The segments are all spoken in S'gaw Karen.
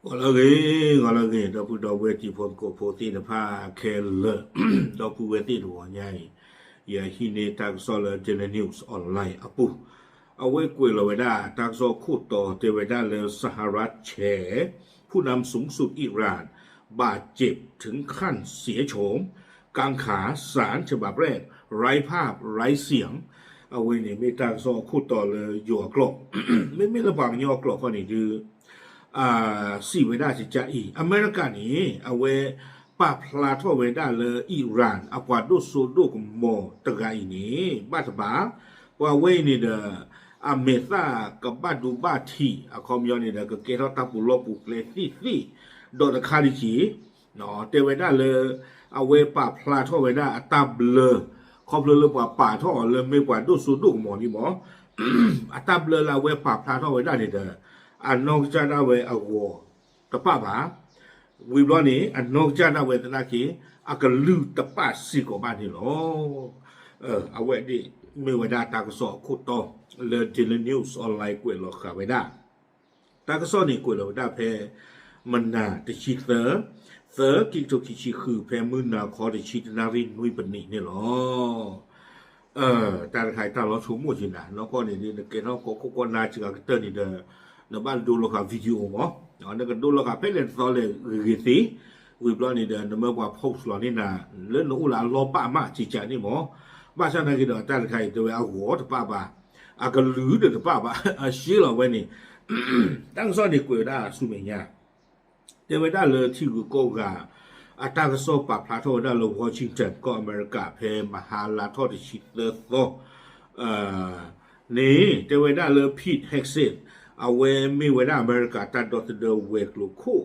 ဂီၤလၢအဂ့ၤ, ဂီၤလၢအဂ့ၤ, ဒီပုၢ်ဒီဝဲၢ်တံၤဖိသကိးဖိသ့ၣ်တဖၣ်ခဲလၢာ်, ဒီပုၢ်ဝဲၢ်သ့ၣ်တဂီၤညါအံၤ, ယဟံးန့ၢ်တၢ်ကစီၣ်လၢ Daily News Online အပူၤ, အဝဲကွဲးလီၤဝဲဒၣ်တၢ်ကစီၣ်ခိၣ်တီတဲဝဲဒၣ်လၢ สหรัฐแฉ ผู้นำสูงสุดอิหร่านบาดเจ็บถึงขั้นเสียโฉม กังขาศาลฉบับแรก ไร้ภาพไร้เสียง အဝဲန့ၣ်မ့ၢ်တၢ်ကစီၣ်အခိၣ်တီလၢယိၤအကျိာ်, မ့မ့ၢ်လၢပှၤကညီအကျိာ်ခီန့ၣ်ဒုး စံးဝဲဒၣ်ကကအံၤ အမဲရကၤန့ၣ် အဝဲပာ်ဖျါထီၣ်ဝဲဒၣ်လၢ Iran အပှၤဒိၣ်စိဒိၣ်ကမီၤတဂၤအံၤန့ၣ် ဘၣ်တဘၣ်, ပှၤဝဲအံၤန့ၣ်ဒီး အမဲာ်သၣ်ကဘၣ်ဒိဘၣ်ထံး အခီပညီန့ၣ်ဒီး ကကဲထီၣ်တၢ်ပူၤလီၢ်ပူၤကျဲသ့ၣ်သ့ၣ်, ဒီးတခါဒံးက့ၤ တဲဝဲဒၣ်လၢ အဝဲပာ်ဖျါထီၣ်ဝဲဒၣ်အတၢ်ဘျၢ ခီဖျိလၢပှၤပာ်ထီၣ်အီၤလၢမ့ၢ်ပှၤဒိၣ်စိဒိၣ်ကမီၤန့ၣ်မ့ၢ် အတၢ်ဘျၢလၢအဝဲပာ်ဖျါထီၣ်ဝဲဒၣ်န့ၣ်ဒီး အနီၢ်ကစၢ်ဒၣ်ဝဲအဂီၤတပာ်ဘၣ်, ဝံၤဘျီန့ၣ် အနီၢ်ကစၢ်ဒၣ်ဝဲသနာ်က့ အကလုၢ်တပာ်စ့ၢ်ကီးဘၣ်န့ၣ်လီၤ. အဝဲဒၣ်မ့ၢ်ဝဲဒၣ်တၢ်ကစီၣ်အခိၣ်တီလၢ Daily News Online ကွဲးလီၤဃာ်ဝဲဒၣ် တၢ်ကစီၣ်န့ၣ်ကွဲးလီၤဝဲဒၣ်ဖဲ မနၤတဆံသၢ, သၢ ခံကထိခံဆံဃု ဖဲမုၢ်နၤခီတဆံတနၣ်ရံၣ်နွံပနံးန့ၣ်လီၤ. တၢ်တခါအံၤတၢ်လီၤဆိကမိၣ်က့ၤနၤ နီၢ်ကီၢ်န့ၣ်ဒ်နကဲထီၣ်ကီၢ်ခိၣ်ကီၢ်နၢ်စှၤကတၢၢ်န့ၣ်ဒီး နဘၣ်ဒိလိာ်ဃာ် video မး, နကဒိလိာ်ဃာ်ဖဲလဲၣ်တသီလဲၣ်ဂ့ၤဂ့ၤသ့, ဝံၤဘျီန့ၣ်ဒီး နမၢပှၤ post လီၤန့ၢ်နၤ လၢနအိၣ်လၢအလီၢ်ဘၣ်မးစံးကန့ၣ်မး, ဘၣ်ဆၣ်သနာ်က့ဒီး တၢ်တခါအံၤတဲဝဲအဂီၤတပာ်ဘၣ်, အကလုၢ်ဒီးတပာ်ဘၣ် အရှဲလီၤဝဲန့ၣ်, တၢ်ကစီၣ်န့ၣ်ကွဲးဝဲဒၣ်ဆူမဲာ်ညါ တဲဝဲဒၣ်လၢထံဂုၤကီၢ်ဂၤ အတၢ်ကစီၣ်ပာ်ဖျါထီၣ်ဝဲဒၣ်လၢ Washington ကီၢ်အမဲရကၤ ဖဲမဟါလါထီၣ်တဆံသၢသီ န့ၣ် တဲဝဲဒၣ်လၢ Pete Hegseth အဝဲမ့ၢ်ဝဲဒၣ်အမဲရကၤတၢ်ဒီသဒၢဝဲၤကျိၤခိၣ်,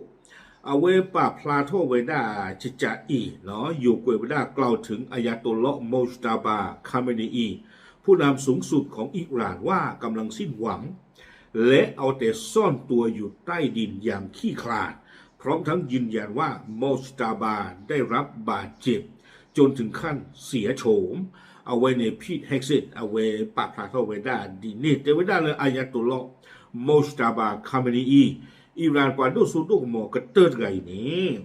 အဝဲပာ်ဖျါထီၣ်ဝဲဒၣ်ကကအံၤ ယိၤကွဲးဝဲဒၣ် กล่าวถึง Ayatollah Mojtaba Khamenei ผู้นำสูงสุดของอิหร่าน ว่ากำลังสิ้นหวัง และเอาแต่ซ่อนตัวอยู่ใต้ดินอย่างขี้ขลาด พร้อมทั้งยืนยันว่า มอจตาบา ได้รับบาดเจ็บ จนถึงขั้นเสียโฉม အဝဲန့ၣ် Pete Hegseth အဝဲပာ်ဖျါထီၣ်ဝဲဒၣ်ဒ်န့ၣ် တဲဝဲဒၣ်လၢ Ayatollah Mojtaba Khamenei အံၤ အံရၣ်ပှၤဒိၣ်စိဒိၣ်ကမီၤကတၢၢ်တဂၤအံၤန့ၣ်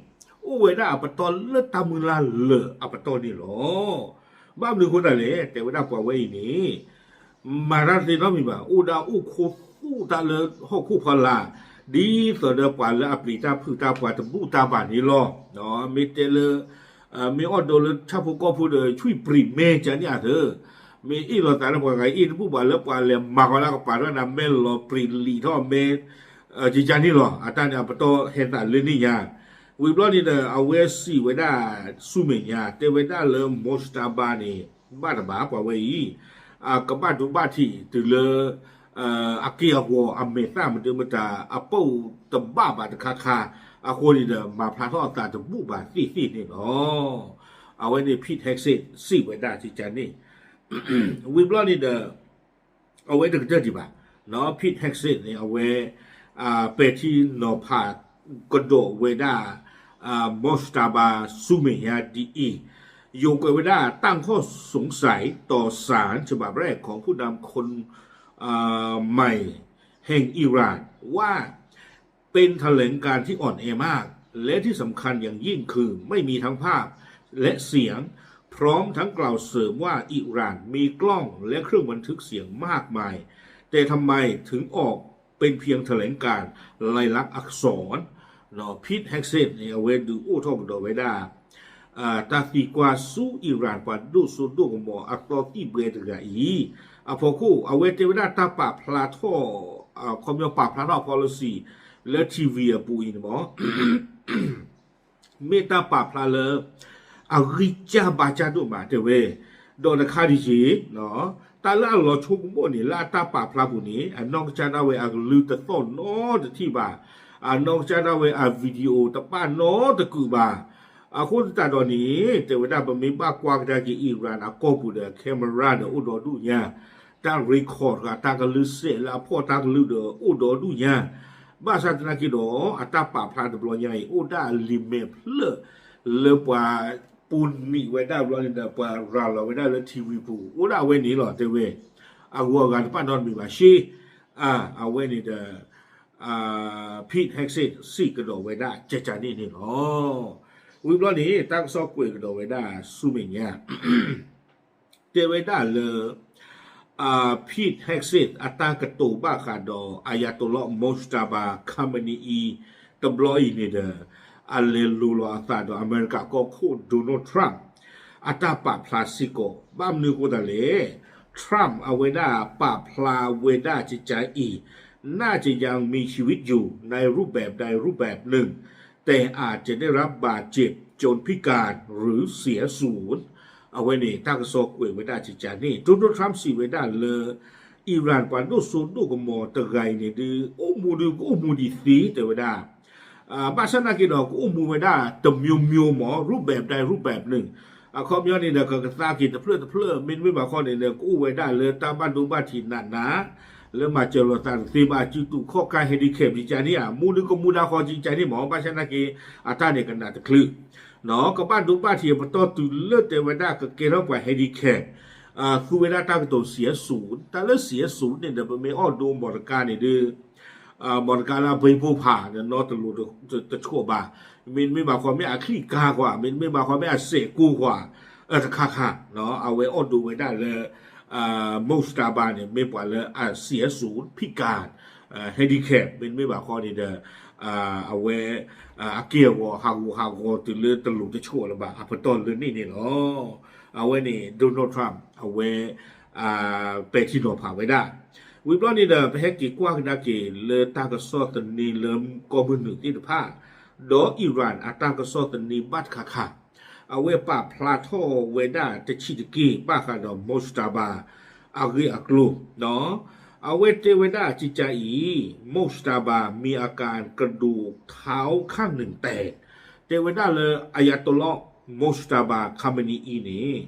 အိၣ်ဝဲဒၣ်အပတီၢ်လၢတၢ်မုၢ်လၢ်လၢာ်အပတီၢ်န့ၣ်လီၤ. ဘၣ်မနုၤအဃိသတးလဲၣ် တဲဝဲဒၣ်ပှၤဝဲအံၤန့ၣ် မၤတၢ်တသ့နီတမံၤဘၣ်, အိၣ်ဒၣ်အိၣ်ခိးသူၣ်တၢ်လၢဟီၣ်ခိၣ်ဖီလာ်, ဒ်သိးဒီးပှၤလၢအပျံၤတၢ်ဖုးတၢ်ပှၤတဘူၣ်တၢ်ဘၣ်န့ၣ်လီၤ. မ့ၢ်တဲလၢ မ့ၢ်အီၣ်ဒိးလၢဆၣ်ဖိကီၢ်ဖိဒီး ဆွံၣ်ပြံးမဲကန့ၣ်အသၢ, မ့ၢ်အ့ၣ်လိာ်သးလၢပှၤဂၤအ့ၣ်တဘူၣ်ဘၣ်လၢပှၤလဲၤမၤဃီလၢကပၤထီၣ်နၤမဲလီၤပြံးလံာ်ထီၣ်မဲ ကန့ၣ်လီၤ. အတၢ်န့ၣ်အပတီၢ်ဟဲသးလၢန့ၣ်ညါ, ဝံၤဘျီန့ၣ်ဒီး အဝဲစံးဝဲဒၣ်ဆူမဲာ်ညါ တဲဝဲဒၣ်လၢ Mojtaba န့ၣ် ဘၣ်တဘၣ်ပှၤဝဲအံၤ အကဘၣ်ဒိဘၣ်ထံးတုၤလၢ အက့ၢ်အဂီၤအမဲာ်သၣ်မတၤမတၤ အပိာ်တဘၣ်ဘၣ်တခါခါ, အဃိန့ၣ်ဒီး မၤဖျါထီၣ်အသးတဘူၣ်ဘၣ်သ့ၣ်သ့ၣ်န့ၣ်လီၤ. အဝဲန့ၣ် Pete Hegseth စံးဝဲဒၣ်ကန့ၣ်, ဝံၤဘျီန့ၣ်ဒီး အဝဲတကတၢၢ်ဒံးဘၣ်, Pete Hegseth န့ၣ် အဝဲ ပဲာ်ထံနီၤဖးကဒီးဝဲဒၣ် Mojtaba ဆူမဲာ်ညါဒ်အံၤ, ယိၤကွဲးဝဲဒၣ် ตั้งข้อสงสัยต่อศาลฉบับแรกของผู้นำคนใหม่แห่งอิหร่านว่า เป็นแถลงการณ์ที่อ่อนแอมาก และที่สำคัญอย่างยิ่งคือไม่มีทั้งภาพและเสียง พร้อมทั้งกล่าวเสริมว่าอิหร่านมีกล้องและเครื่องบันทึกเสียงมากมาย แต่ทำไมถึงออกเป็นเพียงแถลงการณ์ลายลักษณ์อักษร Pete Hegseth န့ၣ် အဝဲဒုးအိၣ်ထီၣ်ကဒီးဝဲဒၣ် တၢ်သံကွၢ်ဆူ Iran ပှၤဒိၣ်စိဒိၣ်ကမီၤအသီသံၣ်ဘှဲတဂၤအံၤ အဖီခိၣ် အဝဲတဲဝဲဒၣ်တၢ်ပာ်ဖျါထီၣ် ခီပညီပာ်ဖျါထီၣ် policy လၢ ထံၣ်ဝံၤ အပူၤအံၤန့ၣ်မ့ၢ် မ့ၢ်တၢ်ပာ်ဖျါလၢ အဂံၢ်စၢ်ဘါစၢ်ဒိၣ်မးတဲဝဲ, ဒီးတခါဒံးက့ၤ တၢ်လၢအလီၤဆိကမိၣ်န့ၣ် လၢအတၢ်ပာ်ဖျါပူၤန့ၣ် အနီၢ်ကစၢ်ဒၣ်ဝဲအကလုၢ်တသီၣ်နီတထံၣ်ဘၣ်, အနီၢ်ကစၢ်ဒၣ်ဝဲအ video တပာ်နီတကုာ်ဘၣ်. အဃိသတးဒီးန့ၣ် တဲဝဲဒၣ်ပမ့ၢ်ဘၣ်ကွၢ်ကဒါက့ၤ Iran အကီၢ်ပူၤဒီး camera ဒီးအိၣ်ဒီးဒူၣ်ညါ, တၢ် record တၢ်ကလုၢ်စဲးလၢအဖီၣ်တၢ်ကလုၢ်ဒီးအိၣ်ဒီးဒူၣ်ညါ, ဘၣ်ဆၣ်သနာ်က့ဒီး အတၢ်ပာ်ဖျါတဘျီညါအံၤ အိၣ်ဒၣ်လံာ်မဲာ်ဖျၢၣ် လၢပှၤပိာ်နံၤဝဲဒၣ်ဘျီန့ၣ်ဒီး ပှၤရၤလီၤဝဲဒၣ်လၢ ထံၣ်ဝံၤ ပူၤ အိၣ်ဒၣ်အဝဲန့ၣ်လီၤ တဲဝဲ, အဂုၤအဂၤတပာ်နီတမံၤဘၣ်ရှ့, အဝဲန့ၣ်ဒီး Pete Hegseth စံးကဒီးဝဲဒၣ်ကကန့ၣ်န့ၣ်လီၤ. ဝံၤဘျီန့ၣ် တၢ်ကစီၣ်ကွဲးကဒီးဝဲဒၣ်ဆူမဲာ်ညါ တဲဝဲဒၣ်လၢ Pete Hegseth အတၢ်ကတိၤဘၣ်ဃးဒီး Ayatollah Mojtaba Khamenei တဘျီအံၤန့ၣ်ဒီး အလဲၤလိၤလီၤအသးဒီးအမဲရကၤကီၢ်ခိၣ် Donald Trump အတၢ်ပာ်ဖျါစ့ၢ်ကီး ဘၣ်မနုၤအဃိသတးလဲၣ် Trump အဝဲဒၣ်ပာ်ဖျါဝဲဒၣ်ကကအံၤ น่าจะยังมีชีวิตอยู่ในรูปแบบใดรูปแบบหนึ่ง แต่อาจจะได้รับบาดเจ็บจนพิการหรือเสียสูญ အဝဲန့ၣ် တၢ်ကစီၣ်ကွဲးဝဲဒၣ်ကကန့ၣ် Donald Trump စံးဝဲဒၣ်လၢ Iran ပှၤဒိၣ်စိဒိၣ်ကမီၤတဂၤအံၤန့ၣ်ဒုး အိၣ်မူဒုးကအိၣ်မူဒံးသ့ တဲဝဲဒၣ် ဘၣ်ဆၣ်နာ်က့ဒီး ကအိၣ်မူဝဲဒၣ် တစ်မျိုးမျိုး မ့ၢ် รูปแบบใดรูปแบบหนึ่ง အခီပညီန့ၣ်ဒီး ကကသါက့ၤတဖျၢၣ်တဖျၢၣ် မ့တမ့ၢ်ဘၣ်ဃီန့ၣ်ဒီး ကအိၣ်ဝဲဒၣ်လၢတၢ်ဘၣ်ဒိဘၣ်ထံးနးနး လၢမၤစၢၤလိာ်သးတသ့ဘၣ် စုတူာ်ခီၣ်ခါ handicap ကကန့ၣ်ဧါ မူဒုးကမူဒါဃီကကန့ၣ်မ့ၢ် ဘၣ်ဆၣ်နာ်က့ အတၢ်န့ၣ်ကနၣ်တချုး ကဘၣ်ဒိဘၣ်ထံးအပတီၢ်တုၤလၢတဲဝဲဒၣ်ကကဲထီၣ်ပှၤ handicap သူဝဲဒၣ်တၢ်ကတိၤ เสียศูนย์ တၢ်လၢ เสียศูนย์ န့ၣ်ဒီး ပမ့ၢ်အီၣ်ဒိ မော်တော်ကား န့ၣ်ဒုး မော်တော်ကား လၢအဘ့ၣ်ပိၢ်ဖး နီတလိၤတဆိးဘၣ် မ့တမ့ၢ်ဘၣ်ဃီ မ့ၢ်အချံၣ်ကါကွၢ် မ့တမ့ၢ်ဘၣ်ဃီ မ့ၢ်အစဲးကိၢ်ကွၢ် တခါခါ အဝဲအီၣ်ဒိဝဲဒၣ်လၢ Mojtaba န့ၣ် မ့ၢ်ပှၤလၢအ เสียศูนย์ พิการ handicap မ့တမ့ၢ်ဘၣ်ဃီန့ၣ်ဒီး အဝဲ အက့ၢ်အဂီၤဟးဂူာ်ဟးဂီၤတုၤလၢတလိၤတဆိးလၢၤဘၣ် အပတီၢ်လၢန့ၣ်န့ၣ်လီၤ. အဝဲန့ၣ် Donald Trump အဝဲ ပဲာ်ထံနီၤဖးဝဲဒၣ် ဝံၤဘျီန့ၣ်ဒီး ပဟဲက့ၤကွၢ်ကဒါက့ၤလၢတၢ်ကစီၣ်သန့လၢကီၢ်မုၢ်နုာ်သ့ၣ်တဖၣ် ဒီး Iran အတၢ်ကစီၣ်သန့ဘၣ်တခါခါ အဝဲပာ်ဖျါထီၣ်ဝဲဒၣ်တဆံးတက့ၢ် ဘၣ်ဃးဒီး Mojtaba အဂ့ၢ်အကျိၤ အဝဲတဲဝဲဒၣ်ကကအံၤ Mojtaba มีอาการกระดูกเท้าข้างหนึ่งแตก တဲဝဲဒၣ်လၢ Ayatollah Mojtaba Khamenei အံၤန့ၣ်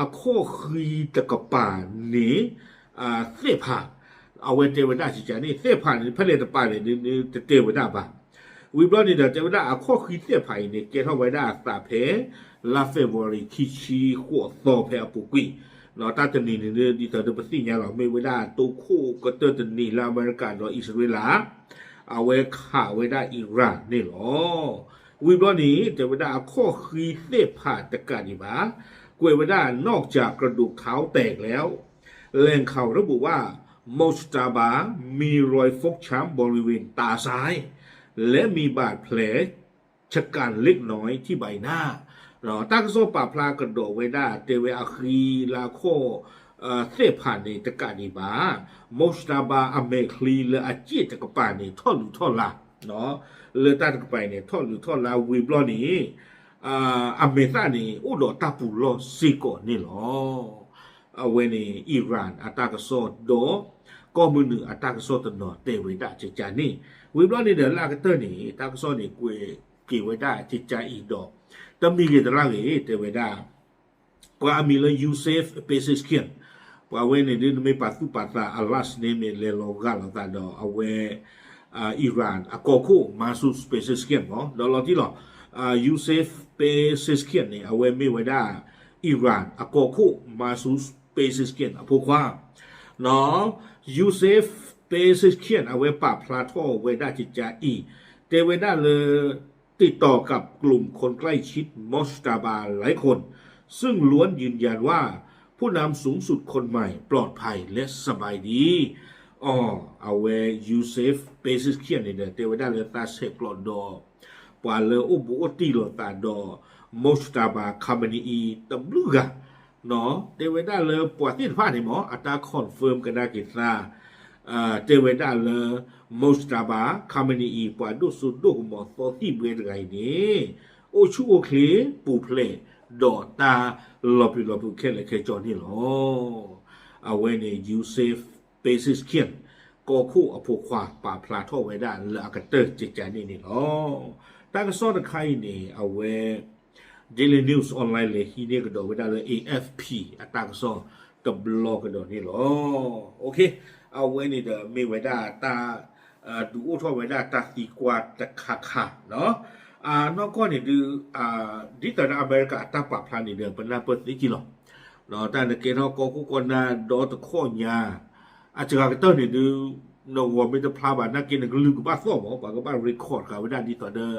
အခီၣ်ဃံတကပၤန့ၣ် သ့ၣ်ဖး အဝဲတဲဝဲဒၣ်ကကန့ၣ် သ့ၣ်ဖးန့ၣ် ဖဲလဲၣ်တပၤလဲၣ်န့ၣ် တတဲဝဲဒၣ်ဘၣ်. ဝံၤဘျီန့ၣ်ဒီး တဲဝဲဒၣ်အခီၣ်ဃံသ့ၣ်ဖးအံၤန့ၣ် ကဲထီၣ်ဝဲဒၣ်အသးဖဲ လါ February ခံဆံဃိးသီဖဲအပူၤကွံာ် တၢ်တနံၤန့ၣ် ဒ်သိးဒီးပသ့ၣ်ညါလီၤ မ့ၢ်ဝဲဒၣ်တိခိၣ်ကတၢၢ်တနံၤလၢအမဲရကၤဒီးအံၣ်စရ့လး အဝဲခးဝဲဒၣ် Iran န့ၣ်လီၤ. ဝံၤဘျီန့ၣ် တဲဝဲဒၣ်အခီၣ်ဃံသ့ၣ်ဖးတကးဒံးဘၣ် ကွဲးဝဲဒၣ် นอกจากกระดูกเท้าแตกแล้ว แหล่งข่าวระบุว่า มอจตาบา มีรอยฟกช้ำบริเวณตาซ้าย และมีบาดแผลชะกันเล็กน้อยที่ใบหน้า တၢ်ကစီၣ်ပာ်ဖျါကဒီးဝဲဒၣ် တဲဝဲအဃံလၢအခီၣ် သ့ၣ်ဖးန့ၣ်တကးဒံးဘၣ် မုၢ်စတၢ်ဘၣ် အမဲာ်ချံလၢအစ့ၣ်တကပၤန့ၣ် ထီၣ်လုၢ်ထီၣ်လါ လၢတၢ်တကပၤအံၤန့ၣ် ထီၣ်လုၢ်ထီၣ်လါဝံၤဘျီန့ၣ် အမဲာ်သၣ်န့ၣ် အိၣ်ဒီးတၢ်ပူၤလီၢ်စ့ၢ်ကီးန့ၣ်လီၤ. အဝဲန့ၣ် Iran အတၢ်ကစီၣ်ဒီး ကီၢ်မုၢ်နုာ်အတၢ်ကစီၣ်တနီၤတဲဝဲဒၣ်ကကန့ၣ် ဝံၤဘျီန့ၣ်ဒီးလၢအကတၢၢ်န့ၣ် တၢ်ကစီၣ်န့ၣ်ကွဲးက့ၤဝဲဒၣ်ကကအံၤဒီး တမံၤဂ့ၤတလါဂ့ၤ တဲဝဲဒၣ် ပှၤအမံၤလၢ Yusuf Pezeshkian ပှၤဝဲန့ၣ်ဒ်နမ့ၢ်ပာ်သူၣ်ပာ်သးအ last name န့ၣ် လဲၤလီၤဂာ်လိာ်သးဒီးအဝဲ Iran အကီၢ်ခိၣ် Masoud Pezeshkian မ့ၢ် ဒီးလီၤတံၢ်လီၤ Yusuf Pezeshkian န့ၣ် အဝဲမ့ၢ်ဝဲဒၣ် Iran အကီၢ်ခိၣ် Masoud Pezeshkian အဖိခွါ Yusuf Pezeshkian အဝဲပာ်ဖျါထီၣ်ဝဲဒၣ်ကကအံၤ တဲဝဲဒၣ်လၢ ติดต่อกับกลุ่มคนใกล้ชิด มอจตาบา หลายคน ซึ่งล้วนยืนยันว่า ผู้นำสูงสุดคนใหม่ปลอดภัยและสบายดี အဝဲ Yusuf Pezeshkian န့ၣ်ဒီး တဲဝဲဒၣ်လၢသးဆဲးကျိးဒီး ပှၤလၢအိၣ်ဘူးအိၣ်တံၢ်လိာ်သးဒီး မုၢ်စတၢ်ဘၣ် ခါမနံအံၤ တဘျုးဂၤ တဲဝဲဒၣ်လၢပှၤသ့ၣ်တဖၣ်န့ၣ်မ့ၢ် အတၢ် confirm ကဒါက့ၤသး တဲဝဲဒၣ်လၢ မုၢ်စတၢ်ဘၣ် ခါမနံအံၤ ပှၤဒိၣ်စိဒိၣ်ကမီၤသီသံၣ်ဘှဲတဂၤအံၤန့ၣ် အိၣ်ဆူၣ်အိၣ်ချ့ပူၤဖျဲးဒီးတၢ်လီၤပျံၤလီၤဖုးခဲလၢာ်ခဲဆ့န့ၣ်လီၤ. အဝဲန့ၣ် Yusuf Pezeshkian ကီၢ်ခိၣ်အဖိခွါပာ်ဖျါထီၣ်ဝဲဒၣ်လၢအကတၢၢ်ကကန့ၣ်န့ၣ်လီၤ. တၢ်ကစီၣ်တခါအံၤန့ၣ် အဝဲ Daily News Online လဲၤဟံးန့ၢ်ကဒီးဝဲဒၣ်လၢ A F P အတၢ်ကစီၣ်တဘျီကဒီးန့ၣ်လီၤ. အဝဲန့ၣ်ဒီးမ့ၢ်ဝဲဒၣ်တၢ် ဒုးအိၣ်ထီၣ်ဝဲဒၣ်တၢ်သံကွၢ်တခါခါ နီၢ်ကီၢ်န့ၣ်ဒုး ဒ်သိးဒီးအမဲရကၤအတၢ်ပာ်ဖျါန့ၣ်ဒီး ပနၢ်ပၢၢ်သ့က့ၤလီၤ. တၢ်နကဲထီၣ်ကီၢ်ခိၣ်ကီၢ်နၢ်ဒီတခီညါ အစှၤကတၢၢ်န့ၣ်ဒုး နဂီၢ်မ့ၢ်တဖျါဘၣ်နာ်က့ နကလုၢ်ကဘၣ်သီၣ်မး, ပှၤကဘၣ် record ဃာ်ဝဲဒၣ်ဒ်သိးဒီး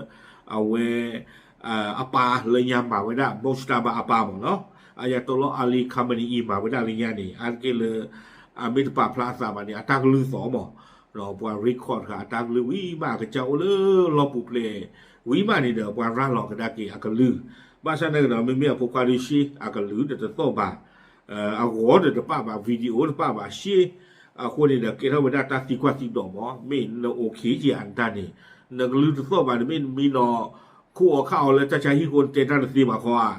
အဝဲ အပၢ်လၢညါမၤဝဲဒၣ် Mojtaba အပၢ်မးနီၤ, Ayatollah Ali Khamenei အံၤမၤဝဲဒၣ်လၢညါန့ၣ် အါတက့ၢ်လၢ အမ့ၢ်တပာ်ဖျါအသးဘၣ်န့ၣ် အတၢ်ကလုၢ်သီၣ်မး, ပှၤ record ဃာ်အတၢ်ကလုၢ်ဝံၤမး အကစၢ်အိၣ်လၢလီၢ်ပူၤဖျဲးဝံၤမးန့ၣ်ဒီး ပှၤရၤလီၤကဒါက့ၤအကလုၢ်, ဘၣ်ဆၣ်သနာ်က့ဒီး မ့မ့ၢ်အဖိခွါဒုးရှ့ အကလုၢ်ဒီးတသီၣ်ဘၣ် အဂီၤဒီးတပာ်ဘၣ် video တပာ်ဘၣ်ရှ့, အဃိန့ၣ်ဒီး ကဲထီၣ်ဝဲဒၣ်တၢ်သံကွၢ်သံဒိးမး, မ့ၢ်နအိၣ်ခံက့ၤအတၢ်န့ၣ် နကလုၢ်တသီၣ်ဘၣ် နမ့ၢ်နမံနီၤ ခိၣ်အီၤခၣ်အီၤလၢတၢ်ဆါဟံၣ်ဃိ နတဲတၢ်တသ့ဘၣ်ခီဧါ,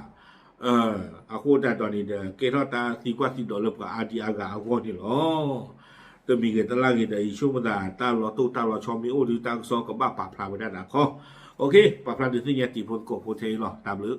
အဃိသတးဒီးန့ၣ်ဒီး ကဲထီၣ်တၢ်သံကွၢ်သံဒိးလၢပှၤအါဒံအါဂၤအဂီၢ်န့ၣ်လီၤ. တမံၤဂ့ၤတလၢ်ဂ့ၤဒီး ယဆိကမိၣ်သး တၢ်လီၤတိၢ်တၢ်လီၤဆီမ့ၢ်အိၣ်ဒီး တၢ်ကစီၣ်ကဘၣ်ပာ်ဖျါဝဲဒၣ်ဒၣ်ခီ, ပာ်ဖျါဒုးသ့ၣ်ညါတံၤဖိသကိးဖိထဲအံၤလီၤ. တၢ်ဘျုး